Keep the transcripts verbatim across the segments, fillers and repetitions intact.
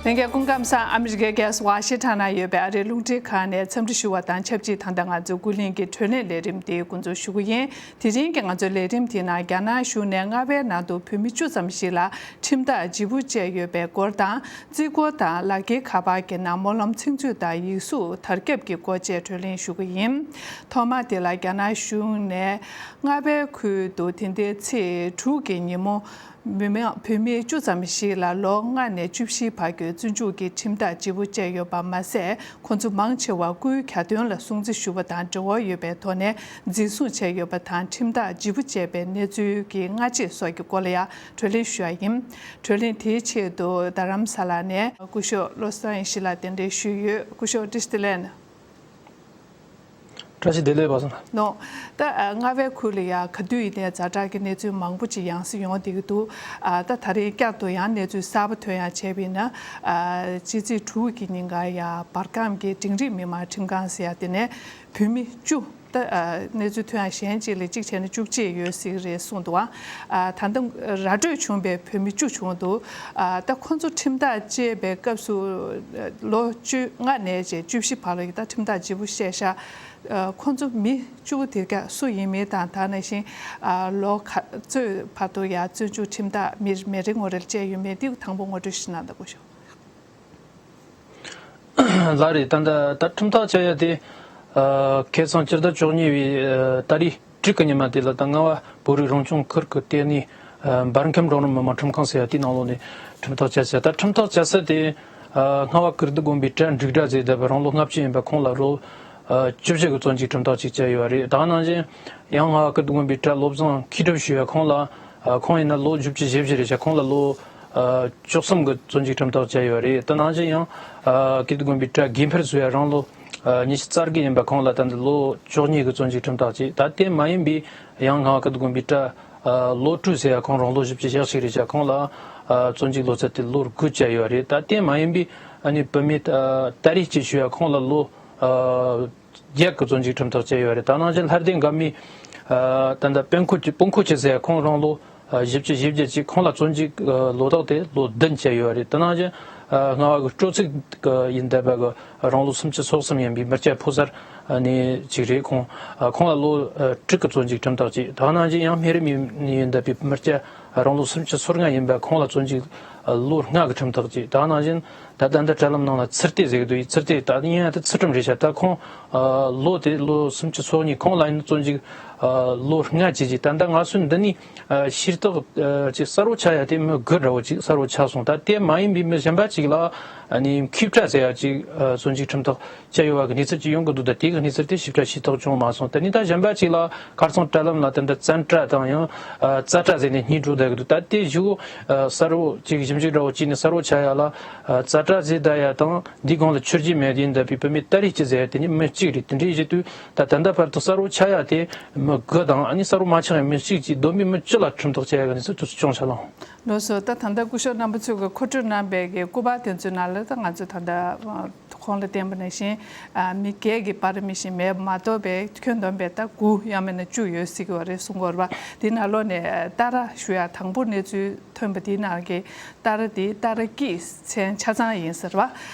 ལྷན་རྒྱས་སྐུ་ཁམས་བཟང་། ཨ་མི་རི་ཀའི་རྒྱལ་ས་ཝ་ཤིང་ཊོན་ན་ཡོད་པའི་ཨ་རིའི་རླུང་འཕྲིན་ཁང་ནས་འཚམས་འདྲི་ཞུ་བ་དང་ཆབས་ཅིག་ད་ལྟ་ང་ཚོའི་ཀུན་གླེང་གི་བགྲོ་གླེང་ལས་རིམ་དེ་འགོ་འཛུགས་ཞུ་གི་ཡིན། དེ་རིང་གི་ང་ཚོའི་ལས་རིམ་དེའི་ནང་རྒྱ་ནག་གཞུང་ནས་རྔ་བའི་ནང་དུ་བོད་མི་བཅུ་ཙམ་ཞིག་ལ་ཁྲིམས་ཐག་ལྗིད་པོ་བཅད་ཡོད་པའི་སྐོར་དང་། རྩིས་འཁོར་དང་ལག་འཁྱེར་ཁ་པར་གྱི་ནང་སྨོན་ལམ་ཚིག་མཛོད་དང་ཡིག་གཟུགས་དར་ཁྱབ་ཀྱི་སྐོར་བཅས་བགྲོ་གླེང་ཞུ་གི་ཡིན། ཐོག་མ་དེ་ལ་རྒྱ་ནག་གཞུང་ནས་རྔ་བའི་ཁུལ་དུ་དེ་ཟླའི་ཚེས་དྲུག་གི་ཉིན་མོ། མི་མང་བོད་མི་བཅུ་ཙམ་ཞིག་ལ་ལོ་ལྔ་ནས་བཅུ་བཞི་བར་གྱི་བཙོན་འཇུག་གི་ཁྲིམས་ཐག་ལྗིད་པོ་བཅད་ཡོད་པ་མ་ཟད། ཁོ་ཚོ་མང་ཆེ་བ་སྐུའི་གྱ་སྟོན་ལ་སྲུང་བརྩི་ཞུ་བ་དང་འབྲེལ་བ་ཡོད་པའི་ཐོག་ནས་འཛིན་བཟུང་བྱས་ཡོད་པ་དང་། ཁྲིམས་ཐག་ལྗིད་པོ་བཅད་པའི་གནས་ཚུལ་གྱི་སྔ་རྗེས་སོགས་ཀྱི་སྐོར་ལ་ཡང་བགྲོ་གླེང་ཞུ་ཡ་ཡིན། བགྲོ་གླེང་དེའི་ཆེད་དུ་རྡ་རམ་ས་ལ་ནས་སྐུ་ཞབས་བློ་བཟང་ཡེ་ཤེས་ལགས་གདན་འདྲེན་ཞུས་ཡོད། སྐུ་ཞབས་བཀྲ་ཤིས་བདེ་ལེགས། བཀྲ་ཤིས་བདེ་ལེགས་པ་སོང་། ནོ། ད་ཨ་རྔ་བའི་ཁུལ་ལ་ཡ་ག་དུས་ཡིན་ནའི་ཛ་དྲག་གི་གནས་ཚུལ་མང་པོ་ཅིག་ཡང་སེ་ཡོང་བསྡད་ཀྱི་འདུག་ཨ་ད་ད་རེས་བསྐྱར་དུ་ཡང་གནས་ཚུལ་གསར་པ་ཐོན་ཡ་བྱས་པ་ཡིན་ན། ཨ་ཕྱི་ཚེས་དྲུག་གི་ཉིན་ཀ་ཡ་འབར་ཁམས་ཀྱི་འབྲིང་རིམ་མི་དམངས་ཁྲིམས་ཁང་ཟེར་ཡ་དེ་ནས་བོད་མི་བཅུ། ད་ཨ་གནས་ཚུལ་ཐོན་ཡ་གཞན་གཅིག་ལ་གཅིག་བྱས་ན་བཅུ་གཅིག་ཡོད་སྲིད་རེད་གསུངས་འདུག་ཨ་ད་ལྟ་ར་སྤྲོད་བྱུང་བའི་བོད་མི་བཅུ་བྱུང་འདུག་ཨ་ད་ཁོང་ཚོ་ཁྲིམས་ཐག་བཅད་པའི་སྐབས་སུ་ལོ་བཅོ་ལྔ་ནས་བཅས་བཅུ་བཞི་བར་ལ་ཡི་ད་ཁྲིམས་ཐག་ལྗིད་པོ་བཤད་ཤག་ཨ་ཁོང་ཚོ་མི་བཅུ་དེ་ག་སུ་ཡིན་མིན་དང་། ད་ནང་བཞིན་ཨ་ལོ་ག་ཚོད་བར་དུ་ཡ་བཙོན་འཇུག་ཁྲིམས་ཐག་མི་མི་རེ་ངོ་རེ་ལ་བཅད་ཡོད་མེད་འདི་དང་པོ་ངོ་སྤྲོད་ཞིག་གནང་དང་སྐུ་ཞབས། ལགས་རེད། ད་ལྟ་ད་ཁྲིམས་ཐག་བཅད་ཡ་དེ་ཨ་ཁ་སང་སྤྱི་ཟླ་བཅུ་གཉིས་པའི་ཨ་ཏ་རིག་དྲུག་གི་ཉི་མ་དེ་ལ་ད་རྔ་བ་བོད་རིགས་རང་སྐྱོང་ཁུལ་གྱི་ལྟེ་གནས་ཨ་འབར་ཁམས་རོགས་རམ་མི་དམངས་ཁྲིམས་ཁང་ཟེར་ཡ་དེའི་ནང་ལོགས་ནས་ཁྲིམས་ཐག་བཅད་ཟེར། ད་ཁྲིམས་ཐག་བཅད་ས་དེ་ཨ་རྔ་བ་ཀིརྟི་དགོན་པའི་གྲྭ་འབྲུག་སྒྲ་ཟེར་བསྡད་པ་རང་ལོ་ལྔ་བཅུ་ཡིན་པ་ཁོང་ལ་ལོ་ཨ་བཅུ་བཞི་གི་བཙོན་འཇུག་ཁྲིམས་ཐག་ཅིག་བཅད་ཡོད་རེད། ད་ནང་བཞིན་ཡང་རྔ་བ་ཀིརྟི་དགོན་པའི་གྲྭ་བློ་བཟང་མཁས་གྲུབ་ཞུ་ཡ་ཁོང་ལ་ཨ་ཁོང་ཡིན་ན་ལོ་བཞི་བཅུ་ཞེ་བཞི་རེད་ཤག་ཁོང་ལ་ལོ་ཨ་བཅུ་གསུམ་གི་བཙོན་འཇུག་ཁྲིམས་ཐག་བཅད་ཡོད་རེད། ད་ནང་བཞིན་ཡང་ཨ་ཀིརྟི་དགོན་པའི་གྲྭ་དགེ་འཕེལ་ཟེར་ཡ་རང་ལོ་ཨ་ཉི་ཤུ་རྩ་དགུ་ཡིན་པ་ཁོང་ལ་ད་ལྟ་ལོ་བཅུ་གཉིས་གི་བཙོན་འཇུག་ཁྲིམས་ཐག་བཅད། ད་དེ་མ་ཡིན་པའི་ཡང་རྔ་བ་ཀིརྟི་དགོན་པའི་གྲྭ་ཨ་བློ་གྲོས་ཟེར་ཡ་ཁོང་རང་ལོ་བཞི་བཅུ་ཞེ་གཅིག་རེད་ཤག་ཁོང་ལ་ཨ་བཙོན་འཇུག་ལོ་ཚད་དེ་ལོ་དགུ་བཅད་ཡོད་རེད། ད་དེ་མ་ཡིན་པའི་ཨ་ནི་བུད་མེད་ཨ་ཏ་རིག་ཅེས་ཞུ་ཡ་ཁོང་ལ་ལོ་ཨ་བརྒྱད་ཀྱི་བཙོན་འཇུག་ཁྲིམས་ཐག་བཅད་ཡོད་རེད། ད་ནང་བཞིན་ལྷ་ལྡན་དགའ་མི་ཨ་ད་ལྟ་སྤུན་ཁོ་ཅེ་སྤུན་ཁོ་ཅེ་ཟེར་ཡ་ཁོང་རང་ལོ་ཨ་བཞི་བཅུ་ཞེ་བརྒྱད་ཅིག་ཁོང་ལ་བཙོན་འཇུག་ཨ་ལོ་ཐོག་དེ་ལོ་བདུན་བཅད་ཡོད་རེད། ད་ནང་བཞིན་ཨ་རྔ་བ་གི་སྤྲོ་ཚིགས་ཡིན་བསྡད་པ་གི་རང་ལོ་སུམ་ཅུ་སོ་གསུམ་ཡིན་པའི་མི་སྐྱ་ཕོ་གསར་ནི་ཅིག་རེད། ཁོང་ཨ་ཁོང་ལ་ལོ་ཨ་དྲུག་གི་བཙོན་འཇུག་ཁྲིམས་ཐག་བཅད། ད་ནང་བཞིན་ཡང་སྨན་རི་ནས་ཡིན་བསྡད་པའི་མི་སྐྱ་རང་ལོ་སུམ་ཅུ་སོ་ལྔ་ཡིན་པ་ཁོང་ལ་བཙོན་འཇུག་ཨ་ལོ་ལྔ་གི་ཁྲིམས་ཐག་བཅད། ད་ནང་བཞིན་ད་ལྟ་འདི་དྲ་ལམ་ནང་ལ་ཚུར་བལྟས་ཟེར་གི་འདུག་ཚུར་བལྟས་ད་ཡིན་ཡང་ད་ཚུལ་ཁྲིམས་རེད་ཤག་ད་ཁོང་ཨ་ལོ་དེ་ལོ་སུམ་ཅུ་སོ་གཉིས། ཁོང་ལ་ཡིན་བཙོན་འཇུག་ཨ་ལོ་ལྔ་བཅད་ཅིག་ད་ལྟ་ང་ཚོའི་འདི་ནས་ཨ་ཤེས་རྟོགས་ཨ་ཅིག་གསལ་བོ་ཆགས་ཡ་དེ་མི་དགུ་འདྲ་བོ་ཅིག་གསལ་བོ་ཆགས་སོང་། ད་དེ་མ་ཡིན་པའི་མི་གཞན་པ་ཅིག་ལ་ཨ་ནི་མཁས་གྲྭ་ཟེར་ཡ་ཅིག་ཨ་བཙོན་འཇུག་ཁྲིམས་ཐག་བཅད་ཡོད་པ་གི་གནས་ཚུལ་ཅིག་ཡོང་གི་འདུག་ད་དེ་གི་གནས་ཚུལ་དེ་ཞིབ་ཕྲ་ཤེས་རྟོགས་བྱུང་མ་སོང་། དེ་ནས་ད་གཞན་པ་ཅིག་ལ་ཁ་སང་དྲ་ལམ་ལ་དེ་འདྲ་བཙན་གྲྭ་དང་ཡང་ཨ་རྩ་གྲྭ་ཟེར་ནས་གཉིས་འགྲོ་བསྡད་ཀྱི་འདུག་ད་དེ་གཞུག་ཨ་གསལ་བོ་ཅིག་ཞིབ་འཇུག་འདྲ་བོ་བྱས་ནས་གསལ་བོ་ཆགས་ཡ་ལ་ཨ་རྩ་གྲྭ་ཟེར་བསྡད་ཡ་དང་འདིའི་སྒང་ལ་ཆོས་བརྒྱུད་མེད་ཡིན་བསྡད་པའི་བུད་མེད་ཏ་རིག་ཅེས་ཟེར་ཡ་དེ་ནི་མི་གཅིག་རེད། དེ་འདྲའི་བྱེད་དུས་ད་ད་ལྟ་བར་དུ་གསལ་བོ་ཆགས་ཡ་དེ་མི་དགུ་དང་ཨ་ནི་གསལ་བོ་མ་ཆགས་ཡ་མི་གཅིག་ཅིག་བསྡོམས་པས་མི་བཅུ་ལ་ཁྲིམས་ཐག་བཅད་ཡ་གི་གནས་ཚུལ་དེ་ཚོ་བྱུང་ཤག་ལགས། ལགས་སོ། ད་ད་ལྟ་སྐུ་ཞབས་རྣམ་པ་ཚོས་ཀྱི་མཁོ་སྤྲོད་གནང་པའི་གི་སྐུ་པར་དེ་ཚོའི་ནང་ལ་ད་ང་ཚོས་ད་ལྟ་ཁོང་ལ་བསྟན་པ་ནང་བཞིན་ཨ་མི་བརྒྱད་ཀྱི་པར་མི་ཞིག་མེད་མ་གཏོགས་པའི་ཁྱོན་བསྡོམས་པས་ད་དགུ་ཡང་མིན་ན་བཅུ་ཡོད་སྲིད་ཀྱི་ཡོད་རེད་གསུང་གི་ཡོད་རེད་པ། དེའི་ནང་ལོགས་ནས་ཏཱ་ར་ཞུ་ཡ་དང་པོ་གནས་ཚུལ་ཐོན་པ་དེའི་ནང་གི་ཏཱ་ར་དེ་ཏཱ་ར་སྐྱིད་མཚན་ཆ་ཚང་ཡིན་ཟེར་བ།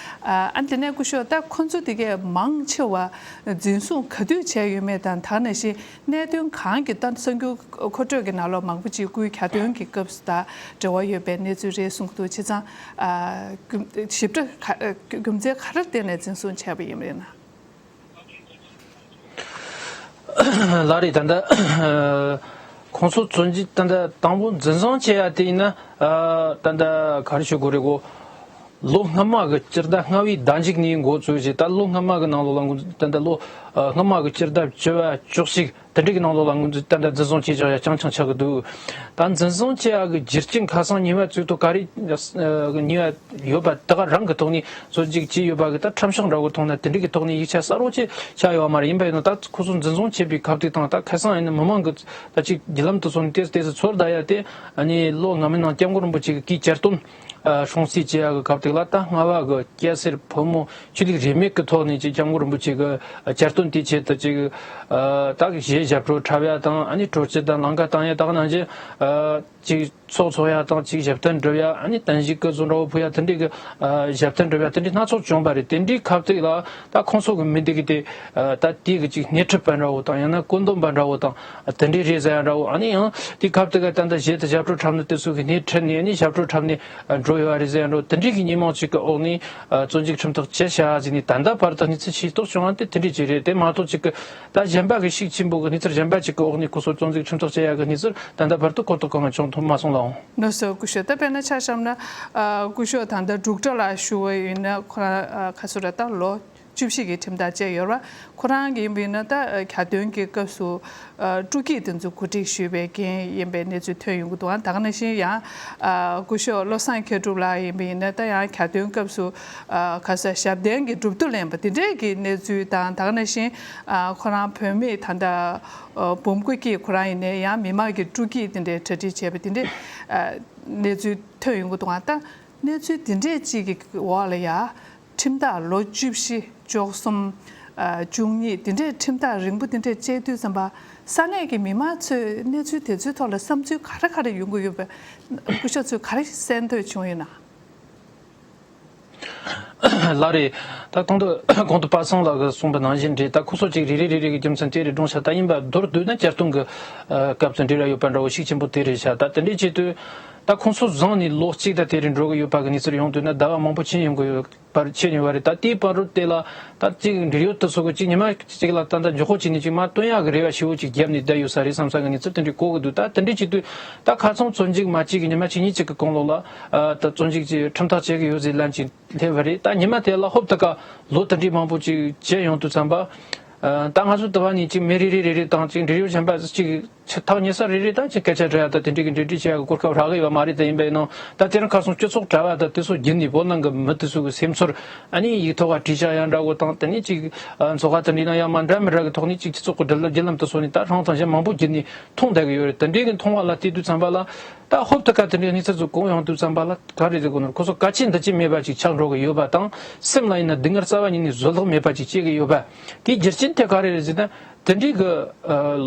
ཨ་དེ་ནས་སྐུ་ཞབས་ད་ཁོང་ཚོ་དེ་གས་མང་ཆེ་བ་འཛིན་བཟུང་ག་དུས་བྱས་ཡོད་མེད་དང་ད་ནང་བཞིན་གནད་དོན་གང་གི་ད་གསར་འགྱུར་མཁོ་སྤྲོད་ཀྱི་ནང་ལོགས་མང་པོ་ཅིག་སྐུའི་གྱ་སྟོན་གྱི་སྐབས་སུ་དང་འབྲེལ་བ་ཡོད་པའི་གནས་ཚུལ་རེད་གསུང་གི་འདུག་བྱས་ཙང་ཨ་རྒྱུ་ཞིབ་ཕྲ་ག་རྒྱུ་མཚན་ག་རེ་བརྟེན་ནས་འཛིན་བཟུང་བྱས་པ་ཡིན་པ་རེད་ན། ལགས་རེད། ད་ལྟ་ཁོང་ཚོ་བཙོན་འཇུག་ད་ལྟ་དང་པོ་འཛིན་བཟུང་བྱས་ཡ་དེ་ཡིན་ན་ཨ་ད་ལྟ་ག་རེ་ཞུ་དགོས་རེད་གོ། ལོ་སྔ་མ་གི་སྤྱི་ཟླ་ལྔ་པའི་ཟླ་མཇུག་ནས་འགོ་བཙུགས་བྱས་ད་ལོ་སྔ་མ་གི་ནང་ལོགས་ལ་འགོ་ད་ལྟ་ལོ་ཨ་སྔ་མ་གི་སྤྱི་ཟླ་བཅུ་པ་བཅུ་གཅིག་དེ་འདྲ་གི་ནང་ལོགས་ལ་ད་ལྟ་འཛིན་བཟུང་བྱས་བཞག་ཡ་རྐྱང་རྐྱང་ཆགས་ཀྱི་འདུག་ད་འཛིན་བཟུང་བྱས་ཡ་གི་རྒྱུ་རྐྱེན་ཁ་སང་ཉེས་པ་བཙུགས་ཐོག་ག་རེ་ཉེས་པ་ཡོད་པ་དེ་ག་རང་གི་ཐོག་ནས་བཙོན་འཇུག་བྱས་ཡོད་པ་གི་ད་ཁྲིམས་གཤག་འདྲ་བོ་མཐོང་ན་དེ་འདྲ་གི་ཐོག་ནས་ཡིག་ཆ་གསལ་པོ་ཅིག་ཆགས་ཡོད་པ་མ་རེད། ཡིན་པ་ཡིན་ན་ད་ཁོ་ཚོ་འཛིན་བཟུང་བྱས་པའི་སྐབས་དེ་དང་ད་ཁ་སང་ཡིན་ན་མི་མང་གི་ད་ཅིག་བརྒྱུད་ལམ་དུ་སོང་ནས་ཏོག་ཙམ་ཏོག་ཙམ་ཚོར་བསྡད་ཡ་དེ་ཨ་ནི་ལོ་སྔ་མའི་ནང་སྐྱབས་མགོན་རིན་པོ་ཆེ་གི་གི་གྱ་སྟོན་སྲུང་བརྩི་བྱེད་ཡ་གི་སྐབས་དེ་ལ་ད་རྔ་བ་གི་སྐྱ་སེར་ཕོ་མོ་ཆོས་ལུགས་རིས་མེད་ཀྱི་ཐོག་ནས་ཅིག་སྐྱབས་མགོན་རིན་པོ་ཆེ་གི་གྱ་སྟོན་དེའི་ཆེད་དུ་ཅིག་ད་གཞས་ ཞབས་བྲོ་འཁྲབ་ཡ་དང་ཨ་ནི་དྲོ་སྐྱིད་དང་ལང་ཀ་བཏང་ཡ་དག་ནང་བཞིན་ཅིག་ཚོགས་འཚོགས་ཡ་དང་ཅིག་ཞབས་བརྟན་སྒྲུབ་ཡ་ཨ་ནི་བརྟན་བཞུགས་སྐུ་གཟུགས་འདྲ་བོ་ཕུལ་ཡ་དེ་འདྲའི་གི་ཞབས་བརྟན་སྒྲུབ་ཡ་དེ་འདྲའི་སྣ་ཚོགས་བྱུང་བ་རེད། དེ་འདྲའི་ཁ་ཐུག་ལ་ད་ཁོང་ཚོ་གི་མི་འདི་གི་དེ་ད་དེ་གི་ཅིག་སྣེ་ཁྲིད་པ་འདྲ་བོ་དང་ཡང་ན་བཀོད་འདོམས་པ་འདྲ་བོ་དང་དེ་འདྲའི་རེད་ཟེར་ཡ་འདྲ་བོ། ཨ་ནི་ཡང་དེ་ཁ་ཐུག་གི་ད་ལྟ་གཞས་དང་ཞབས་བྲོ་འཁྲབ་ནི་དེ་ཚོ་གི་སྣེ་ཁྲིད་ནས་ཨ་ནི་ཞབས་བྲོ་འཁྲབ་ནས་འགྲོ་ཡོད་བ་རེད་ཟེར་ཡ་འདྲ་བོ། དེ་འདྲའི་གི་ཉིན་མོ་ཅིག་གི་འོག་ནས་བཙོན་འཇུག་ཁྲིམས་ཐག་བཅད་བཞག་ཟིན་ནས་ད་ལྟ་བར་དུ་གནས་ཚུལ་ཤེས་རྟོགས་བྱུང་བ་དེ་དེ་འདྲའི་ཅིག་རེད། དེ་མ་གཏོགས་ཅིག་གི་ད་གཞན་པ་གི་ཤུགས་ཆེན་པོ་གི་གནས་ཚུལ་གཞན་པ་ཅིག་གི་འོག་ནས་ཁོ་ཚོ་བཙོན་འཇུག་ཁྲིམས་ཐག་བཅད་ཡག་གི་གནས་ཚུལ་ད་ལྟ་བར་དུ་གོ་རྟོགས་གང་ཡང་བྱུང་ཐུབ་མ་སོང་ལགས། ལགས་སོ་སྐུ་ཞབས། ད་དཔེར་ན་ཆ་བཞག་ན་ཨ་སྐུ་ཞབས་ད་ལྟ་འབྲུག་སྒྲ་ལ་ཞུ་བ་ཡིན་ན་ཁོ་རང་ཨ་ག་ཚོད་རེད་ད་ལོ་བཅུ་བཞི་གི་ཁྲིམས་ཐག་བཅད་ཡོད་རེད་བ། ཁོ་རང་གི་ཡིན་པ་ཡིན་ན་ད་ཨ་གྱ་སྟོན་གྱི་སྐབས་སུ་ཨ་སྤྲོ་སྐྱིད་དེ་ཚོ་གོ་སྒྲིག་ཞུས་པའི་རྐྱེན་ཡིན་པའི་གནས་ཚུལ་ཐོན་ཡོང་གི་འདུག་ཨ་ད་ག་ནང་བཞིན་ཡང་ཨ་སྐུ་ཞབས་བློ་བཟང་མཁས་གྲུབ་ལགས་ཡིན་པ་ཡིན་ན་ད་ཡང་གྱ་སྟོན་སྐབས་སུ་ཨ་ག་ས་ཞབས་བརྟན་གྱི་གྲུབ་ཐོབ་ལེན་པ་དེ་འདྲས་ཀྱི་གནས་ཚུལ་དང་ད་ག་ནང་བཞིན་ཨ་ཁོ་རང་བུད་མེད་ད་ལྟ་ཨ་འབུམ་སྐུ་སྐྱིད་ཁོ་རང་ཡིན་ནའི་ཡང་མི་མང་གི་སྤྲོ་སྐྱིད་དེ་འདྲའི་གྲ་སྒྲིག་བྱས་པ་དེ་འདྲའི་ཨ་གནས་ཚུལ་ཐོན་ཡོང་གི་འདུག་ཨ་ད་གནས་ཚུལ་དེ་འདྲས་ཅིག་གི་འོག་ལ་ཡ་ཁྲིམས་ཐག་ལོ་བཅུ་བཞི་བཅུ་གསུམ་ཨ་བཅུ་གཉིས་དེ་འདྲས་ཁྲིམས་ཐག་རིང་པོ་དེ་འདྲས་བཅད་དུས་ཙམ་པ་ས་གནས་ཀྱི་མི་མང་ཚོས་གནས་ཚུལ་དེ་ཚོའི་ཐོག་ལ་བསམ་ཚུལ་ག་རེ་ག་རེ་ཡོང་གི་ཡོད་པ་སྐུ་ཞབས་ཚོས་ག་རེ་གསན་ཐོས་བྱུང་ཡོད་ན། ལགས་རེད། ད་གོང་དུ་གོང་དུ་པ་སངས་ལགས་ཀྱིས་གསུངས་པ་ནང་བཞིན་རེད། ད་ཁོ་ཚོ་ཅིག་རེ་རེ་རེ་རེ་གི་རྒྱུ་མཚན་དེ་རེ་སྒྲུང་བཤད་ད་ཡིན་པ་མདོར་བསྡུས་ན་གྱ་སྟོན་གྱི་སྐབས་སུ་འབྲེལ་བ་ཡོད་པ་འདྲ་བོ་ཤུགས་ཆེན་པོ་དེ་རེད་ཤག་ད་དེ་འདྲའི་ཆེད་དུ་ད་ཁོང་ཚོ་བཟུང་ནས་ལོ་གཅིག་ད་དེ་རིང་འགྲོ་གི་ཡོད་པ་གི་གནས་ཚུལ་ཡོང་དུས་ན་ཟླ་བ་མང་པོ་ཕྱིན་ཡོང་གི་ཡོད་པར་ཕྱིན་ཡོད་པ་རེད། ད་དེའི་བར་དུ་དེ་ལ་ད་ཅིག་འབྲེལ་ཡོད་དུ་སོགས་ཀྱི་ཅིག་ཉི་མ་གཅིག་ལ་ད་ལྟ་མགྱོགས་པོ་བྱས་ནས་ཅིག་མར་བཏོན་ཡག་གི་རེ་བ་ཞེ་པོ་ཅིག་བརྒྱབ་ནས་བསྡད་ཡོད་ས་རེད་བསམ་ས་གི་གནས་ཚུལ་དེ་འདྲའི་གོ་གི་འདུག་ད་དེ་འདྲའི་ཆེད་དུ་ད་ཁ་སང་བཙོན་འཇུག་མ་བྱས་གི་ཉི་མ་གཅིག་གཉིས་གཅིག་གི་གོང་ལོགས་ལ་ད་བཙོན་འཇུག་ཅིག་ཁྲིམས་ཐག་བཅད་གི་ཡོད་ཟེར་ལན་ཅིག་སླེབས་པ་རེད། ད་ཉི་མ་དེ་ལ་ཧོབ་ཏེ་ཀ་ལོ་དེ་འདྲའི་མང་པོ་ཅིག་བྱས་ཡོང་དུས་ཙམ་པ། ཨ་ད་ང་ཚོ་ལྟ་བ་ནི་ཅིག་མི་རེ་རེ་རེ་རེ་དང་ཅིག་འབྲེལ་ཡོད་གཞན་པ་ཅིག་ཆ་ཐག་ཉེ་ས་རེ་རེ་དང་ཅིག་སྐད་ཆ་འདྲ་ཡ་ད་དེ་འདྲའི་གི་འབྲེལ་འདྲིས་བྱེད་ཡ་གི་གོ་སྐབས་རག་གི་ཡོད་མ་རེད། ད་ཡིན་པ་ཡིན་ནའང་ད་དེ་རིང་ཁ་སང་སྤྱི་ཚོགས་དྲ་བ་ད་དེ་ཚོ་བརྒྱུད་ནས་བོད་ནང་གི་མི་དེ་ཚོ་གི་སེམས་ཚོར་ཨ་ནི་ཡིག་ཐོག་ག་བྲིས་བཞག་ཡ་འདྲ་བོ་དང་དེ་ནས་ཅིག་ཨ་འཚོགས་ཁ་དེ་འདྲའི་ནང་ཡང་མ་འདྲ་མི་འདྲ་གི་ཐོག་ནས་ཅིག་སྤྱི་ཚོགས་གི་བརྒྱུད་ལམ་དེ་ཚོ་ནས་ད་རང་དང་གཞན་མང་པོ་བརྒྱུད་ནས་མཐོང་བསྡད་གི་ཡོད་རེད། དེ་འདྲའི་གི་མཐོང་བ་ལ་བལྟས་དུས་ཙམ་པ་ལ། ད་ཧོབ་ཏེ་ཀ་དེ་འདྲའི་གནས་ཚུལ་ཚོ་གོ་ཡོང་དུས་ཙམ་པ་ལ་ག་རེ་ཟེར་དགོས་ནོར་ཁོ་ཚོ་ག་ཅི་འདི་ཅི་མེད་པ་ཅིག་ཆགས་འགྲོ་གི་ཡོད་པ་དང་སེམས་ལ་ཡིན་ན་སྡུག་བསྔལ་རྩ་བ་ཉིད་ནས་བཟོད་གླགས་མེད་པ་ཅིག་སྐྱེ་གི་ཡོད་པ། དེའི་རྒྱུ་རྐྱེན་དེ་ག་རེ་རེད་ཟེར་ན་དེ་འདྲའི་གི་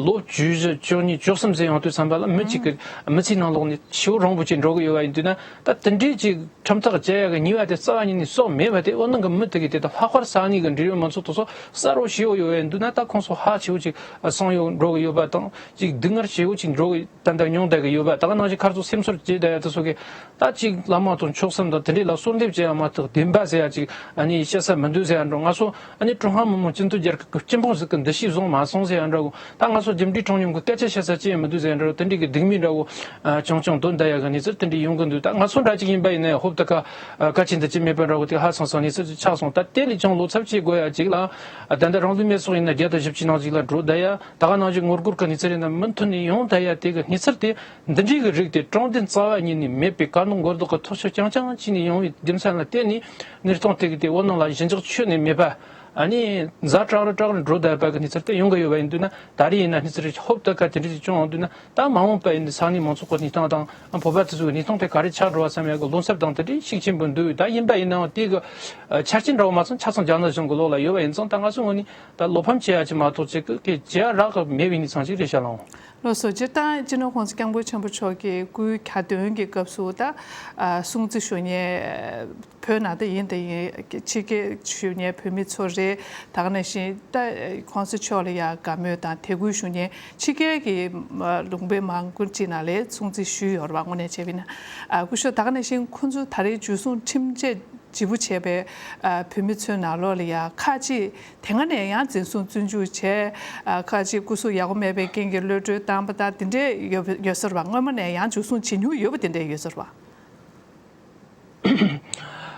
ལོ་བཅུ་བཞི་བཅུ་གཉིས་བཅུ་གསུམ་ཟེར་ཡོང་དུས་ཙམ་པ་ལ་མི་གཅིག་གི་མི་ཚེའི་ནང་ལོགས་ནས་ཤི་བོ་རིང་པོ་ཅིག་འགྲོ་གི་ཡོད་པ་ཡིན་དུས་ན་ད་དེ་འདྲའི་ཅིག་ཁྲིམས་ཐག་བཅད་ཡ་གི་ཉེས་པ་དེ་རྩ་བ་ཉིད་ནས་གསོག་མེད་པ་དེ་འོ་ནང་གི་མི་དེ་གི་དེ་ད་ལྷག་པར་ས་གནས་གི་འབྲེལ་ཡོད་མང་ཚོགས་དེ་ཚོ་གསལ་པོ་ཤེས་ཡོད་ཡོད་པ་ཡིན་དུས་ན་ད་ཁོང་ཚོ་ཧ་ཆེ་བོ་ཅིག་སང་ཡོང་འགྲོ་གི་ཡོད་པ་དང་ཅིག་སྡུག་བསྔལ་ཆེ་བོ་ཅིག་འགྲོ་གི་ད་ལྟ་མྱོང་བསྡད་ཀྱི་ཡོད་པ། ད་ག་ནང་བཞིན་ཁ་རྩང་སེམས་ཚོར་བྱེད་བསྡད་ཡ་དེ་ཚོ་གི་ད་ཅིག་བླ་མ་དང་མཆོག་གསུམ་དང་དེ་འདྲས་ལ་གསོལ་འདེབས་བྱེད་ཡ་མ་གཏོགས་བདེན་པ་ཟེར་ཡ་ཅིག་ཨ་ནི་བཤད་ས་མི་འདུག་ཟེར་ཡ་འདྲ། ང་ཚོ་ཨ་ནི་ཀྲུང་ཧྭ་མི་དམངས་སྤྱི་མཐུན་རྒྱལ་ཁབ་ཀྱི་སྤྱི་འབངས་ཟིག་གི་འདུ་ཤེས་བཟུང་མ་སོང་ཟེར་ཡ་འདྲ་གོ། ད་ང་ཚོ་རྒྱུ་འབྲས་དྲང་སྙོམས་ཀྱི་སྐད་ཆ་བཤད་ས་ཅི་ཡང་མི་འདུག་ཟེར་ཡ་འདྲ་གོ། དེ་འདྲས་ཀྱི་སྡིག་མིག་འདྲ་གོ་ཨ་ཅུང་ཅུང་འདོན་བསྡད་ཡ་གི་གནས་ཚུལ་དེ་འདྲས་ཡོང་གི་འདུག་ད་ང་ཚོ་འདྲ་ཅིག་ཡིན་པ་ཡིན་ན་ཡང་ཧོབ་ཏེ་ཁ་ཨ་གལ་ཆེན་འདི་ཅི་མེད་པ་འདྲ་གོ་དེ་ཧ་སང་སང་གནས་ཚུལ་ཅིག་ཆགས་སོང་། ད་དེ་ལས་ཀྱང་བློ་འཚབ་བྱེད་དགོས་ཡ་ཅིག་ལ་ཨ་ད་ལྟ་རང་ལུས་མེ་སྲོག་ཡིན་ན་བརྒྱ་དང་བཞི་བཅུ་ནང་ཅིག་ལ་འགྲོ་བསྡད་ཡ། ད་ག་ནང་བཞིན་ངོ་རྒོལ་གྱི་གནས་ཚུལ་ཡིན་ན་མུ་མཐུད་ནས་ཡོང་བསྡད་ཡ་དེ་གི་གནས་ཚུལ་དེ། འདི་འདྲའི་གི་རིགས་དེ་དྲང་བདེན་རྩ་བ་ཉིད་ནས་མེད་པའི་བཀའ་སྣུབ་སྒོར་རྡོག་གི་ཐོབ་ཤོར་རྐྱང་རྐྱང་བྱས་ནས་ཡོང་བའི་རྒྱུ་མཚན་ལ་བརྟེན་ནས་གནས་སྟངས་དེ་གི་དེ་བོད་ནང་ལ་ཞི་འཇགས་ཁྱོན་ནས་མེད་པ། ཨ་ནི་ཛ་དྲག་རུ་དྲག་རུ་འགྲོ་བསྡད་པ་གི་གནས་ཚུལ་དེ་ཡོང་གི་ཡོད་པ་ཡིན་དུས་ན་ད་རེས་ཡིན་ན་གནས་ཚུལ་རིགས་ཧོབ་ཏེ་ཁ་དེ་འདྲ་ཞིག་བྱུང་ཡོང་དུས་ན་ད་མ་འོངས་པ་ཡིན་དུས་ས་གནས་མང་ཚོགས་ཀྱི་གནས་སྟངས་དང་བོད་པ་དེ་ཚོའི་གནས་སྟངས་དེ་ག་རེ་ཆགས་འགྲོ་བ་བསམ་ཡག་གི་བློ་འཚབ་དང་དེ་འདྲའི་ཤུགས་ཆེན་པོ་འདུག་ད་ཡིན་པ་ཡིན་ནའང་དེ་གི་ཆ་རྐྱེན་འདྲ་བོ་མ་ཚང་ཆ་ཚང་རྒྱ་ནག་གཞུང་གི་ལོགས་ལ་ཡོད་པ་ཡིན་ཙང་ད་ང་ཚོའི་ངོས་ནས་ད་བློ་ཕམ་བྱེད་ཡ་ཅིག་མ་གཏོགས་ཅིག་གི་བྱེད་ཡ་རག་གི་མེད་པའི་གནས་སྟངས་ཅིག་རེད་ཤག་ལགས། ལགས་སོ། སྤྱིར་བཏང་སྤྱི་ནོར་༸གོང་ས་༸སྐྱབས་མགོན་ཆེན་པོ་མཆོག་གིས་སྐུའི་གྱ་སྟོན་གྱི་སྐབས་སུ་ད་ཨ་སྲུང་བརྩི་ཞུ་མཁན་བོད་ནང་ད་ཡིན་ད་ཡིན་ཕྱི་རྒྱལ་བཞུགས་མཁན་བོད་མི་ཚོ་རེད། ད་ག་ནང་བཞིན་ད་༸གོང་ས་མཆོག་ལ་ཡ་དགའ་མོས་དང་དད་གུས་ཞུ་མཁན་ཕྱི་རྒྱལ་གྱི་ལུང་པ་མང་པོ་ཅིག་ནང་ལ་སྲུང་བརྩི་ཞུས་ཡོད་རེད་བ། དངོས་གནས་བྱས་པ་ཡིན་ན་ཨ་སྐུ་ཞབས་ད་ག་ནང་བཞིན་ཁོང་ཚོ་ད་རེས་འཇུ་བཟུང་ཁྲིམས་ཆད་ལྗིད་པོ་བྱས་པའི་ཨ་བོད་མི་ཚོའི་ནང་ལོགས་ལ་ཡ་ཁག་ཅིག་དེ་སྔ་ནས་ཡང་འཛིན་བཟུང་བཙོན་འཇུག་བྱས། ཨ་ཁག་ཅིག་སྐུ་གཟུགས་ཡག་པོ་མེད་པའི་རྐྱེན་གྱིས་གློད་གྲོལ་བཏང་པ་དང་དེ་འདྲས་ཡོད་ཡོད་ས་རེད་བ། སྔོན་མ་ནས་ཡང་འཇུ་བཟུང་བྱེད་མྱོང་ཡོད་པ་དེ་འདྲས་ཡོད་ས་རེད་བ།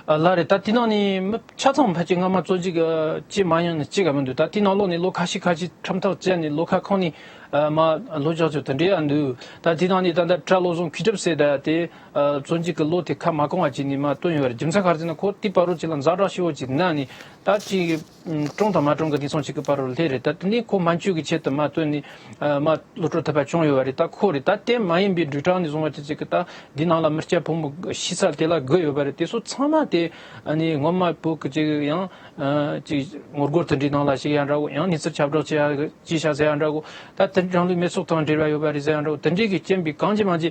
ཨ་ལགས་རེད། ད་དེ་ནང་ནས་མི་ཆ་ཚང་ཕལ་ཆེར་སྔ་མ་བཙོན་འཇུག་ཨ་བྱེད་མ་མྱོང་ནི་གཅིག་ག་མི་འདུག་ད་དེ་ནང་ལོགས་ནས་ལོ་ཁ་ཤས་ཁ་ཤས་ཁྲིམས་ཐག་བཅད་ནས་ལོ་ཁ་ཁོངས་ནས་ ཨ་མ་ལོ་བཞག་ཆོག་དེ་འདྲ་ཡང་འདུག་ད་དེ་དང་ནི་ད་ལྟ་གྲྭ་བློ་བཟང་མཁས་གྲུབ་ཟེར་ད་དེ་ཨ་བཙོན་འཇུག་གི་ལོ་དེ་ཁ་མ་གང་བ་ཅིག་ནས་མ་བཏོན་ཡོད་རེད། རྒྱུ་མཚན་ག་རེ་ཟེར་ན་ཁོ་དེ་བར་རོ་ཅིག་ལ་ཛ་དྲག་ཤི་བོ་ཅིག་ན་ནི་ད་ཅིག་གྲོངས་དང་མ་གྲོངས་ཀྱི་དེང་སང་ཅིག་གི་བར་རོ་ལྷེ་རེད། ད་དེ་ནས་ཁོ་སྨན་བཅོས་ཀྱི་ཆེད་དུ་མ་བཏོན་ནས་ཨ་མ་གློད་གྲོལ་ཐུབ་པ་བྱུང་ཡོད་རེད། ད་ཁོ་རེད། ད་དེ་མ་ཡིན་པའི་འབྲུག་གྲགས་ནས་བཟུང་བ་ཅིག་ཅིག་གི་ད་འདི་ནང་ལ་མི་སྐྱ་ཕོ་མོ་ཤི་ས་དེ་ལ་དགོས་ཡོད་པ་རེད། དེ་ཚོ་ཚང་མ་དེ་ཨ་ནི་ངོ་མ་བོད་ཀྱི་ཅིག་ཡང་། ཅིག་ངོ་རྒོལ་དེ་འདྲའི་ནང་ལ་ཞིག་ཡང་འདྲ་བོ། ཡང་གནས་ཚུལ་ཁྱབ་བསྒྲགས་བྱེད་ཡ་ཅི་བྱ་ཟེར་ཡང་འདྲ་བོ། ད་དེ་རང་ལུས་མེ་སྲེག་དང་འབྲེལ་བ་ཡོད་པ་རེད་ཟེར་ཡང་འདྲ་བོ། དེ་འདྲའི་གི་རྐྱེན་པས་གང་ཅི་མང་ཅི་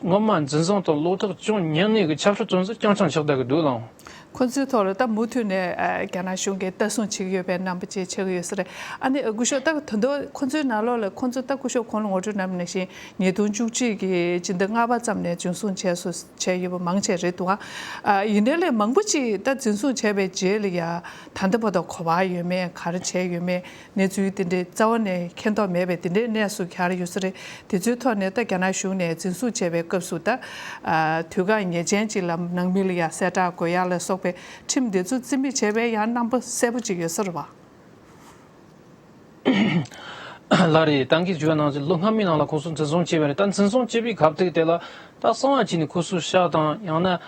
ངོ་མ་འཛིན་བཟུང་དང་བློ་ཐག་ཅུང་ཉེ་ནས་གི་ཆབ་སྲིད་བཙོན་འཛུལ་རྐྱང་རྐྱང་ཆགས་བསྡད་གི་འདུག་ལགས། ཁོ་ཚོའི་ཐོག་ལ་ད་མུ་མཐུད་ནས་རྒྱ་ནག་གཞུང་གིས་ལྟ་སྲུང་བྱེད་ཀྱི་ཡོད་པའི་རྣམ་པ་ཅིག་ཆགས་ཀྱི་ཡོད་ས་རེད། ཨ་ནི་སྐུ་ཞབས་ད་ད་དུང་ཁོ་ཚོའི་ནང་ལོགས་ལ་ཁོ་ཚོ་ད་སྐུ་ཞབས་ཁོང་ལ་ངོ་སྤྲོད་གནང་བ་ནང་བཞིན་ཉིས་སྟོང་བཅུ་གཅིག་གི་སྤྱི་ཟླ་ལྔ་པ་ཙམ་ནས་འཛིན་བཟུང་བྱས་སོ། བྱས་ཡོད་པ་མང་ཆེ་རེད་འདུག་ཨ། ཡིན་ནའི་ལས་མང་པོ་ཅིག་ད་འཛིན་བཟུང་བྱས་པའི་རྗེས་ལ་ཡ་ད་ལྟ་བར་དུ་ག་པར་ཡོད་མེད་ག་རེ་བྱས་ཡོད་མེད་གནས་ཚུལ་དེ་འདྲའི་རྩ་བ་ནས་མཁྱེན་རྟོགས་མེད་པའི་དེ་འདྲའི་གནས་སུ་གྱར་ཡོད་ས་རེད། དེ་ཚོའི་ཐོག་ནས་ད་རྒྱ་ནག་གཞུང་ནས་འཛིན་བཟུང་བྱས་པའི་སྐབས་སུ་ད་དུས་བཀག་ངེས་ཅན་ཅིག་ལ་ནང་མི་ལ་ཡ་གསལ་བསྒྲགས་དགོས་ཡ་ལ་སོགས་པའི་ཁྲིམས་དེ་ཚོ་རྩིས་མེད་བྱས་པའི་ཡང་རྣམ་པ་གསལ་པོ་ཅིག་ཡོད་ས་རེད་བ། ལགས་རེད། ཏང་གིས་ཞུས་པ་ནང་བཞིན་ལོ་སྔ་མའི་ནང་ལ་ཁོ་ཚོ་འཛིན་བཟུང་བྱས་པ་རེད། ད་འཛིན་བཟུང་བྱས་པའི་སྐབས་དེ་དེ་ལ་ད་གསང་བ་བྱས་ནས་ཁོ་ཚོ་གཤགས་དང་ཡང་ན་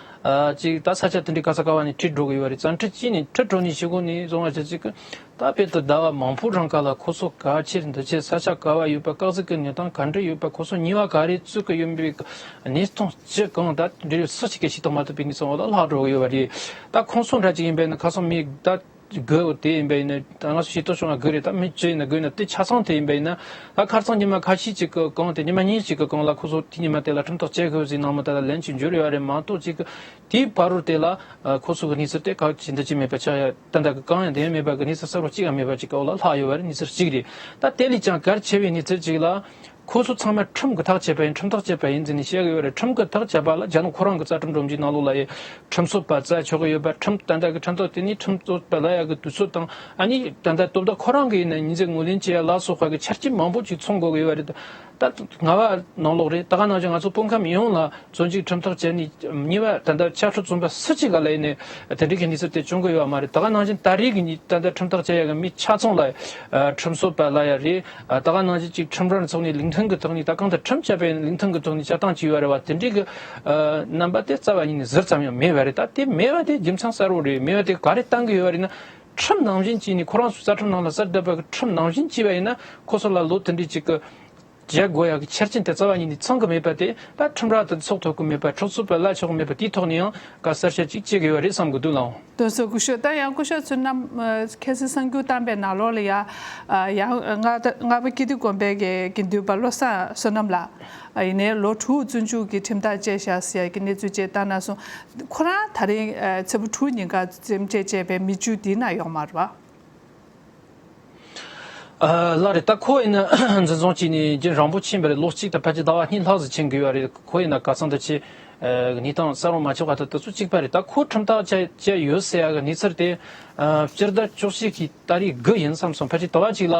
ཅིག་ད་ས་ཆ་དེ་འདྲའི་ག་ས་ག་བ་ནས་ཁྲིད་འགྲོ་གི་ཡོད་པ་རེད། བཙན་ཁྲིད་བྱས་ནས་ཁྲིད་འགྲོ་ནས་ཤི་གོ་ནས་བཟུང་བ་བྱས་ཅིག་ད་དཔེ་དུ་ཟླ་བ་མང་པོ་རིང་ག་ལ་ཁོ་ཚོ་ག་ཕྱིར་འདི་ཕྱིར་ས་ཆ་ག་བ་ཡོད་པ་སྐག་ཟིག་གི་གནས་སྟངས་ག་འདྲ་ཡོད་པ་ཁོ་ཚོ་ཉེས་པ་ག་རེ་བཙུགས་གི་ཡོད་པའི་གནས་སྟངས་ཅི་གང་ད་འབྲེལ་ཡོད་སུ་ཞིག་གིས་ཤེས་རྟོགས་མ་ཐུབ་པའི་གནས་ཚུལ་འོག་ལ་ལྷག་འགྲོ་གི་ཡོད་པ་རེད། ད་ཁོང་ཚོ་འདྲ་ཅིག་ཡིན་པས་ན་ཁ་སང་མི་ད། དགོས་དེ་ཡིན་པ་ཡིན་ན་ད་ང་ཚོ་ཤེས་རྟོགས་བྱུང་བ་དགོས་རེད། ད་མི་བཅུ་ཡིན་ན་དགོས་ན་དེ་ཆ་ཚང་དེ་ཡིན་པ་ཡིན་ན་ད་ཁ་སང་ཉི་མ་ཁ་ཤས་ཅིག་གི་གང་དེ་ཉི་མ་གཉིས་ཅིག་གི་གང་ལ་ཁོ་ཚོ་དེ་ཉི་མ་དེ་ལ་ཁྲིམས་ཐག་བཅད་དགོས་ཟེར་ནང་མི་དེ་ལ་ལན་ཅིག་འབྱོར་ཡོད་རེད་མ་གཏོགས་ཅིག་གི་དེའི་བར་རུ་དེ་ལ་ཁོ་ཚོ་གི་གནས་ཚུལ་དེ་ག་ཅི་འདི་ཅི་མེད་པ་ཆགས་ཡ་ད་ད་གི་གང་ཡང་དེ་ཡང་མེད་པ་གི་གནས་ཚུལ་གསར་པ་ཅིག་ཡང་མེད་པ་ཅིག་གི་འོག་ལ་ལྷག་ཡོད་རེད། གནས་ཚུལ་གཅིག་རེད། ད་དེ་ལས་ཀྱང་གལ་ཆེ་བའི་གནས་ཚུལ་ཅིག་ལ། ཁོ་ཚོ་ཚང་མ་ཁྲིམས་ཀྱི་ཐག་བཅད་པ་ཡིན་ཁྲིམས་ཐག་བཅད་པ་ཡིན་ཟེར་ནས་བཤད་གི་ཡོད་རེད། ཁྲིམས་ཀྱི་ཐག་བཅད་པ་ལ་རྒྱ་ནག་ཁོ་རང་གི་རྩ་ཁྲིམས་སྒྲོམ་གཞིའི་ནང་ལོགས་ལ་ཡི་ཁྲིམས་རྩོད་པ་རྩ་ཆོག་གི་ཡོད་པ། ཁྲིམས་ད་ལྟ་གི་ཁྲིམས་ཐག་དེ་ནི་ཁྲིམས་རྩོད་པ་ལ་ཡ་གི་དུས་ཚོད་དང་ཨ་ནི་ད་ལྟ་སྟོབས་ད་ཁོ་རང་གི་ཡིན་ན་ཉིན་མཚན་ངོས་ལེན་བྱེད་ཡ་ལ་སོགས་པ་གི་ཆ་རྐྱེན་མང་པོ་ཅིག་ཚང་དགོས་གི་ཡོད་རེད། ད་ང་བ་ནང་ལོགས་རེད། ད་ག་ནང་བཞིན་ང་ཚོ་སྤུན་ཁམས་ཡོངས་ལ་བཙོན་འཇུག་ཁྲིམས་ཐག་བཅད་ནས་ཉེས་པ་ད་ལྟ་ཆབ་སྲིད་བཙོན་པ་སུ་གཅིག་ག་ལ་ཡིན་ནས་དེ་འདྲའི་གི་གནས་ཚུལ་དེ་བྱུང་གི་ཡོད་མ་རེད། ད་ག་ནང་བཞིན་ད་རེས་གི་ཉིན་ད་ལྟ་ཁྲིམས་ཐག་བཅད་ཡ་གི་མི་ཆ་ཚང་ལ་ཁྲིམས་རྩོད་པ་ལ་ཡ་རེད། ཨ་ད་ག་ནང་བཞིན་གཅིག་ཁྲིམས་ར་ཚོགས་ནས་ལུགས་མཐུན་གྱི་ཐོག་ནས་ད་གང་ལྟར་ཁྲིམས་བཅད་པའི་ལུགས་མཐུན་གྱི་ཐོག་ནས་བཅད་སྟངས་བྱས་ཡོད་རེད་བ། དེ་འདྲའི་གི་ཨ་རྣམ་པ་དེ་རྩ་བ་ཉིད་ནས་ཟུར་ཙམ་ཡང་མེད་པ་རེད། ད་དེ་མེད་པ་དེ་རྒྱུ་མཚན་གསལ་པོ་རེད། མེད་པ་དེ་ག་རེ་བཏང་གི་ཡོད་པ་རེད་ན། ཁྲིམས་ནང་བཞིན་བྱས་ནས་ཁོ་རང་ཚོའི་རྩ་ཁྲིམས་ནང་ལ་གསལ་བསྡད་པ་གི་ཁྲིམས་ནང་བཞིན་བྱས་པ་ཡིན་ན་ཁོ་ཚོ་ལ་ལོ་དེ་འདྲའི་གཅིག་གི་བཅད་དགོས་ཡག་གི་ཆ་རྐྱེན་དེ་རྩ་བ་ཉིད་ནས་ཚང་གི་མེད་པ་དེ་ད་ཁྲིམས་ར་དེ་ཚོགས་ཐུབ་ཀྱི་མེད་པ་ཁྲིམས་རྩོད་པ་ལ་ཆོག་གི་མེད་པ་དེའི་ཐོག་ནས་ཡང་བཀའ་གསལ་བཤད་ཅིག་བྱེད་དགོས་པ་རེད་བསམ་གི་འདུག་ལགས། དོན་གསུམ་སྐུ་ཞབས། ད་ཡང་སྐུ་ཞབས་ཚོའི་རྣམ་ཁ་སང་གསར་འགྱུར་བཏང་པའི་ནང་ལོགས་ལ་ཡ་ཡང་སྔགས་པ་ཀིརྟི་དགོན་པའི་གི་དགེ་འདུན་པ་བློ་བཟང་བསོད་ནམས་ལགས་ཡིན་ནའི་ལོ་དྲུག་བཙོན་འཇུག་གི་ཁྲིམས་ཐག་བཅད་བཞག་ཟེར་ཡ་གི་གནས་ཚུལ་བཅས་བཏང་ན་སོང་། ཁོ་རང་ད་རིང་ཚེས་པ་དྲུག་ཉིན་ཀ་འཛེམ་བྱས་བཅད་པའི་མི་བཅུ་དེའི་ནང་ཡོད་མ་རེད་བ། ལགས་རེད། ད་ཁོ་ཡིན་ན་འཛིན་བཟུང་བྱས་ནས་རྒྱུན་རིང་པོ་ཕྱིན་པ་རེད། ལོ་གཅིག་དང་ཕལ་ཆེར་ཟླ་བ་གཉིས་ལྷག་ཙམ་ཕྱིན་དགོས་པ་རེད། ཁོ་ཡིན་ན་ག་ཚང་དུ་ཆེ་གནས་སྟངས་གསལ་པོ་མ་ཆགས་པ་དང་དེ་ཚོ་གཅིག་པ་རེད། ད་ཁོ་ཁྲིམས་ཐག་བཅད་བཅད་ཡོད་ཟེར་ཡ་གི་གནས་ཚུལ་དེ་སྤྱིར་བཏང་འཁྱོག་བཤད་ཀྱི་ད་རེས་དགུ་ཡིན་བསམ་སོང་། ཕལ་ཆེར་ཟླ་བ་གཅིག་ལ་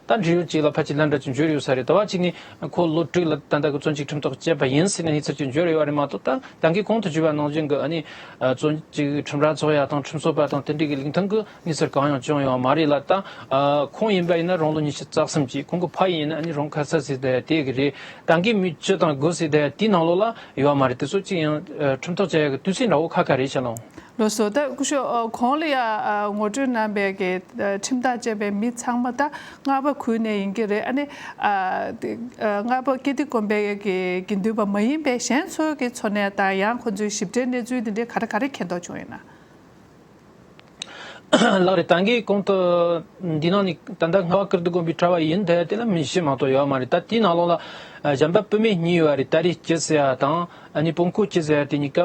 ད་འབྲེལ་ཡོད་ཅིག་ལ་ཕལ་ཆེར་ལན་འདྲ་ཅིག་འབྱོར་ཡོད་ས་རེད། ཟླ་བ་གཅིག་ནས་ཁོ་ལོ་དྲུག་ལ་ད་ལྟ་གི་བཙོན་འཇུག་ཁྲིམས་ཐག་བཅད་པ་ཡིན་ཟེར་ནས་གནས་ཚུལ་ཅིག་འབྱོར་ཡོད་པ་རེད་མ་གཏོགས། ད་ད་གིན་གོང་དུ་བརྗོད་པ་ནང་བཞིན་གི་ཨ་ནི་བཙོན་འཇུག་ཁྲིམས་ར་ཚོགས་ཡ་དང་ཁྲིམས་རྩོད་པ་དང་དེ་འདྲའི་གི་ལུགས་མཐུན་གི་གནས་ཚུལ་གང་ཡང་བྱུང་ཡོད་མ་རེད་ལ། ད་ཨ་ཁོང་ཡིན་པ་ཡིན་ན་རང་ལོ་ཉི་ཤུ་རྩ་གསུམ་གྱི། ཁོང་གི་ཕ་ཡིན་ན་ཨ་ནི་རང་ཁ་ས་ཟེར་བསྡད་ཡ་དེ་གི་རེད། ད་གིན་མི་བཅུ་དང་དགུ་ཟེར་བསྡད་ཡ་དེའི་ནང་ལོགས་ལ་ཡོད་མ་རེད། དེ་ཚོ་གཅིག་ཡང་ཨ་ཁྲིམས་ཐག་བཅད་ཡ་གི་དུས་ཚོད་འདྲ་བོ་ཁ་ཁ་རེད་ཤག་ལགས། ལགས་སོ། ད་སྐུ་ཞབས་ཨ་གོང་ལ་ཡ་ཨ་ངོ་སྤྲོད་གནང་པའི་གི་ཨ་ཁྲིམས་ཐག་བཅད་པའི་མི་ཚང་མ་ད་སྔགས་པ་ཁུལ་ནས་ཡིན་གྱི་རེད། ཨ་ནི་ཨ་དེ་ཨ་སྔགས་པ་ཀིརྟི་དགོན་པའི་གི་དགེ་འདུན་པ་མ་ཡིན་པའི་གཞན་ཚོའི་གི་འཚོ་གནས་དང་ཡང་ཁོ་ཚོའི་ཞིབ་ཕྲའི་གནས་ཚུལ་དེ་འདྲའི་ག་རེ་ག་རེ་མཁྱེན་རྟོགས་བྱུང་ཡོད་ན། ལགས་རེད། ད་གིན་གོང་དུ་འདི་ནང་ནས་ད་ལྟ་སྔགས་པ་ཀིརྟི་དགོན་པའི་གྲྭ་བ་ཡིན་བསྡད་ཡ་དེ་ལ་མི་བཞི་མ་གཏོགས་ཡོད་མ་རེད། ད་དེའི་ནང་ལོགས་ལ་ཨ་གཞན་པ་བུད་མེད་གཉིས་ཡོད་རེད། ད་རེས་སྐྱིད་ཟེར་ཡ་དང་ཨ་ནི་སྤུན་ཀོ་སྐྱིད་ཟེར་ཡ་དེ་གཉིས་ཀ་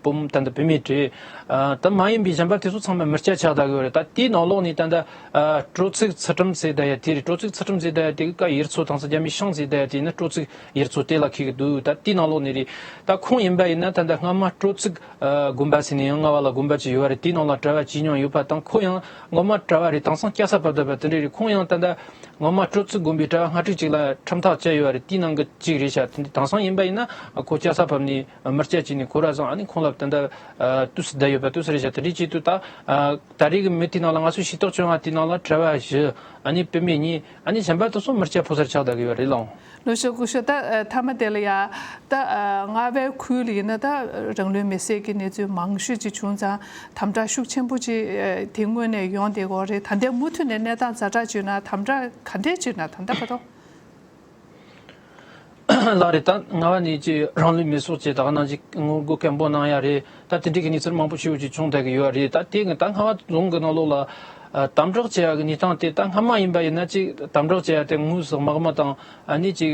བུ་མོ་ད་ལྟ་བུད་མེད་རེད། ཨ་ད་མ་ཡིན་པའི་གཞན་པ་དེ་ཚོ་ཚང་མ་མི་སྐྱ་ཆགས་བསྡད་ཀྱི་ཡོད་རེད། ད་དེའི་ནང་ལོགས་ནས་ད་ལྟ་ཨ་སྤྲོ་ཚིགས་ཚུལ་ཁྲིམས་ཟེར་བསྡད་ཡ་དེ་རེད། སྤྲོ་ཚིགས་ཚུལ་ཁྲིམས་ཟེར་བསྡད་ཡ་དེ་གི་ཀ་ཡུལ་ཚོ་དང་ས་རྒྱ་མི་ཤང་ཟེར་བསྡད་ཡ་དེ་ཡིན་ན་སྤྲོ་ཚིགས་ཡུལ་ཚོ་དེ་ལ་འཁེལ་གི་འདུག་ད་དེའི་ནང་ལོགས་ནས་རེད། ད་ཁོང་ཡིན་པ་ཡིན་ན་ད་ལྟ་སྔ་མ་སྤྲོ་ཚིགས་ཨ་དགོན་པ་ཟེར་ནས་ཡང་རྔ་བ་ལ་དགོན་པ་ཅིག་ཡོད་པ་རེད། དེའི་ནང་ལ་གྲྭ་བ་ཇེ་ཉུང་ཡོད་པ་དང་། ཁོ་ཡང་ངོ་མ་གྲྭ་བ་རེད། དེང་སང་སྐྱ་སར་བབས་བསྡད་པ་དེ་འདྲ་རེད། ཁོང་ཡང་ད་ལྟ་ངོ་མ་སྤྲོ་ཚིགས་དགོན་པའི་གྲྭ་བ་ལྔ་དྲུག་ཅིག་ལ་ཁྲིམས་ཐག་བཅད་ཡོད་པ་རེད། དེའི་ནང་གི་གཅིག་རེད་ཤག་དེ་འདྲ་དེང་སང་ཡིན་པ་ཡིན་ན་ཁོ་སྐྱ་སར་ བབ་ནས་མི་སྐྱ་བྱས་ནས་ཁོ་ར་ཚང་ཨ་ནི་ཁོང་ལ་ད་ལྟ་དུས་སུ་བསྡད་ཡོད་པ་དུས་སུ་རེད་བཞག་དེ་འདྲའི་ཆེད་དུ་ད་ད་རེས་ཀྱི་མི་དེའི་ནང་ལ་ང་ཚོ་ཤེས་རྟོགས་བྱུང་བ་དེའི་ནང་ལ་གྲྭ་བ་བཞི་ཨ་ནི་བུད་མེད་གཉིས་ཨ་ནི་གཞན་པ་དེ་ཚོ་མི་སྐྱ་ཕོ་གསར་ཆགས་བསྡད་ཀྱི་ཡོད་རེད་ལགས། ལགས་སོ་སྐུ་ཞབས། ད་ཨ་མཐའ་མ་དེ་ལ་ཡ་ད་ཨ་རྔ་བའི་ཁུལ་ལ་ཡིན་ན་ད་རང་ལུས་མེར་སྲེག་གི་གནས་ཚུལ་མང་ཤོས་ཅིག་བྱུང་ཙང་དམ་དྲག་ཤུགས་ཆེན་པོ་ཅིག་ཨ་དེ་སྔོན་ནས་ཡོང་བསྡད་ཀྱི་ཡོད་རེད། ད་ལྟའི་མུ་མཐུད་ནས་གནས་སྟངས་ཛ་དྲག་བྱུང་ན་དམ་དྲག་ག་འདྲས་བྱུང་ན་ད་ལྟ་བར་དུ། ལགས་རེད། ད་རྔ་བ་ནས་ཅིག་རང་ལུས་མེར་སྲེག་བྱས་ད་ག་ནང་ཅིག་ངོ་རྒོལ་སྐད་འབོད་གནང་ཡ་རེད། ད་དེ་འདྲའི་གི་གནས་ཚུལ་མང་པོ་ཞེ་པོ་ཅིག་བྱུང་བསྡད་ཀྱི་ཡོད་རེད། ད་དེ་གི་ད་རྔ་བ་རྫོང་གི་ནང་ལོགས་ལ་ཨ་དམ་དྲག་བྱེད་ཡ་གི་གནས་སྟངས་དེ་ད་སྔ་མ་ཡིན་པ་ཡིན་ན་ཅིག་དམ་དྲག་བྱེད་ཡ་དེ་དངོས་སུ་དམག་མི་དང་ཨ་ནི་ཅིག་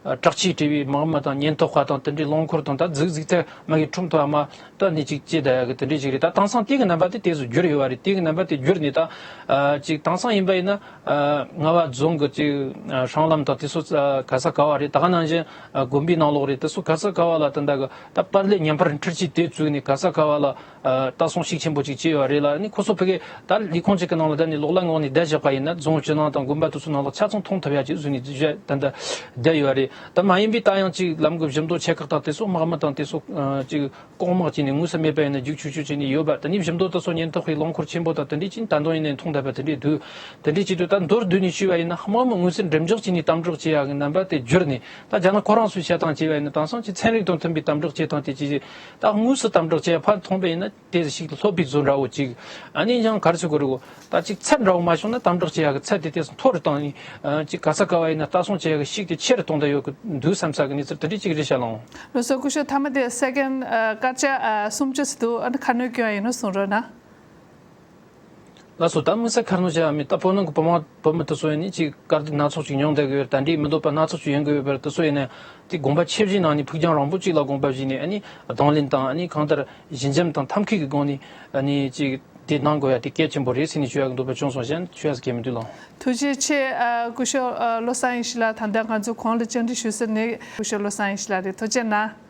ཨ་དྲག་ཆས་སྤྲས་པའི་དམག་མི་དང་ཉེན་རྟོག་པ་དང་དེ་འདྲའི་རླངས་འཁོར་དང་ད་རྫིག་རྫིག་ཐལ་མ་གི་ཁྲོམ་ཐོག་ཨ་མ་ད་ནི་ཅིག་བྱེད་བསྡད་ཡ་གི་དེ་འདྲའི་ཅིག་རེད། ད་དེང་སང་དེ་གི་རྣམ་པ་དེ་དེ་ཚོ་འགྱུར་ཡོད་པ་རེད། དེ་གི་རྣམ་པ་དེ་འགྱུར་ནས་ད་ཨ་ཅིག་དེང་སང་ཡིན་པ་ཡིན་ན། ཨ་རྔ་བ་རྫོང་གི་ཅིག་ཨ་སྲང་ལམ་དང་དེ་ཚོ་ཨ་ག་ས་ག་བ་རེད། ད་ག་ནང་བཞིན་ཨ་དགོན་པའི་ནང་ལོགས་རེད། དེ་ཚོ་ག་ས་ག་བ་ལ་ད་ལྟ་གི་ད་པར་ལས་བརྙན་པར་འཕྲུལ་ཆས་དེ་བཙུགས་ནས་ག་ས་ག་བ་ལ་ཨ་ལྟ་སྲུང་ཤུགས་ཆེན་པོ་ཅིག་བྱས་ཡོད་རེད་ལ། ཨ་ནི་ཁོ་ཚོ་ཕ་གི་ད་ལས་ཁུངས་ཅིག་གི་ནང་ལ་བསྡད་ནས་ལོགས་ལ་ངོས་ནས་བསྡད་བཞག་པ་ཡིན་ན་རྫོང་ཕྱི་ནང་དང་དགོན་པ་དེ་ཚོ་ནང་ལ་ཆ་ཚང་མཐོང་ཐུབ་ཡ་ཅིག་བཟོས་ནས་བཞག་ད་ལྟ་བསྡད་ཡོད་རེད། ད་མ་ཡིན་པའི་ད་ཡང་ཅིག་ལམ་གི་བཞི་མདོ་ཆེ་ཁག་དང་དེ་ཚོ་དམག་མི་དང་དེ་ཚོ་ཨ་ཅིག་ལྐོག་དམག་བྱས་ནས་དངོས་སུ་མེད་པ་ཡིན་ན་རྒྱུག་ཆུ་ཆུ་བྱས་ནས་ཡོད་པ། དེ་ནས་བཞི་མདོ་དེ་ཚོ་ཉེན་རྟོག་པའི་རླངས་འཁོར་ཆེན་པོ་དང་དེ་འདྲས་ཅིག་ད་དུང་ཡིན་ནའི་མཐོང་བསྡད་པ་དེ་འདྲས་འདུག་དེ་འདྲས་བྱེད་དུས་ད་མདོར་བསྡུས་ནས་ཞུས་པ་ཡིན་ན་དམག་མི་དངོས་སུ་འགྲེམས་འཇོག་བྱས་ནས་དམ་དྲག་བྱེད་ཡག་གི་རྣམ་པ་དེ་བསྒྱུར་ནས། ད་རྒྱ་ནག་ཁོ་རང་ཚོས་བྱེད་སྟངས་བྱས་པ་ཡིན་ན་དེང་སང་ཅིག་ཚན་རིག་དང་མཐུན་པའི་དམ་དྲག་བྱེད་སྟངས་དེ་ཅིག་ད་དངོས་སུ་དམ་དྲག་བྱེད་ཡག་ཕར་མཐོང་པ་ཡིན་ན་དེ་ཞིག་ལྷོད་པའི་བཟོ་འདྲ་བོ་ཅིག་ཨ་ནི་ཡང་ག་རེ་ཟེར་དགོས་རེད་གོ། ད་ཅིག་ཚད་འདྲ་བོ་མ་བྱུང་ན་དམ་དྲག་བྱེད་ཡག་གི་ཚད་དེ་དེ་ཚོ་མཐོ་རུ་བཏང་ནས་ཅིག་ག་ས་ག་བ་ཡིན་ན་ལྟ་སྲུང་བྱེད་ཡག་གི་ཤུགས་དེ་ཆེ་རུ་གཏོང་བསྡད་ཡོད་གི་འདུག་བསམ་ས་གི་གནས་ཚུལ་དེ་འདྲས་ཅིག་རེད་ཤག་ལགས། ལགས་སོ་སྐུ་ཞབས། མཐའ་མ་དེ་སེ་ཀན་ཨ་སྐར་ཆ་ཨ་སུམ་ཅུ་ཙམ་འདུག་ཨ་ནི་ཁ་སྣོན་སྐྱོན་ཡིན་ན་གསུང་རོགས་གནང་། ལགས་སོ། ད་དམིགས་བསལ་ཁ་སྣོན་བྱེད་ཡག་མེད། ད་བོད་ནང་གི་བུ་མོ་བུ་མོ་དེ་ཚོ་ཡིན་ནི་ཅིག་དཀའ་སྡུག་སྣ་ཚོགས་ཅིག་མྱོང་བསྡད་གི་ཡོད་རེད། ད་འདྲའི་མི་འདོད་པ་སྣ་ཚོགས་ཅིག་ཡོང་གི་ཡོད་པ་རེད། དེ་ཚོ་ཡིན་ནའི་དེ་དགོན་པ་ཆེ་བཞིའི་ནང་ནས་ཕུགས་རྒྱང་རིང་པོ་ཅིག་ལ་དགོངས་པ་བཞེས་ནས་ཨ་ནི་གདོང་ལེན་དང་ཨ་ནི་གང་ལྟར་ཞི་འཇམ་དང་ཐབས་མཁས་ཀྱི་སྒོ་ནས་ཨ་ནི་ཅིག་དེ་གནང་དགོས་ཡ་དེ་གལ་ཆེན་པོ་རེད་ཟེར་ནས་ཞུ་ཡག་གི་འདོད་པ་བྱུང་སོང་། གཞན་ཞུ་ཡག་གི་གལ་མི་འདུག་ལགས། ཐུགས་རྗེ་ཆེ། ཨ་སྐུ་ཞབས་ཨ་བློ་བཟང་ཡེ་ཤེས་ལགས། ད་ལྟ་ང་ཚོ་གོང་ལ་བཅར་འདྲི་ཞུ་ས་ནི་སྐུ་ཞབས་བློ་བཟང་ཡེ་ཤེས་ལགས་རེད། ཐུགས་རྗེ་གནང་།